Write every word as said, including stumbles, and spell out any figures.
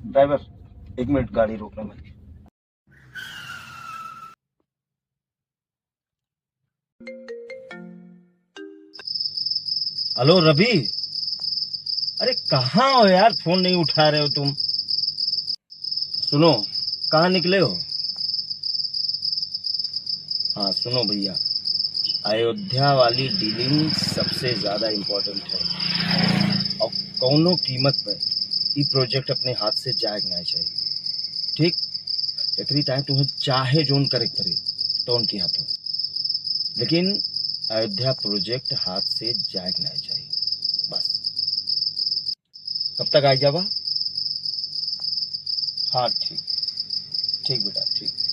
ड्राइवर, एक मिनट गाड़ी रोकना भाई। हेलो रवि, अरे कहाँ हो यार, फोन नहीं उठा रहे हो तुम। सुनो, कहाँ निकले हो? हाँ सुनो भैया, अयोध्या वाली डीलिंग सबसे ज्यादा इम्पोर्टेंट है और कौनो कीमत पे ई प्रोजेक्ट अपने हाथ से जाए के ना चाहिए, ठीक? एकरी ताहे तुम्हें चाहे जोन करे के पड़ी, तौन किहा तो, लेकिन अयोध्या प्रोजेक्ट हाथ से जाए के ना चाहिए बस। कब तक आ जावा? हाँ ठीक, ठीक बेटा, ठीक।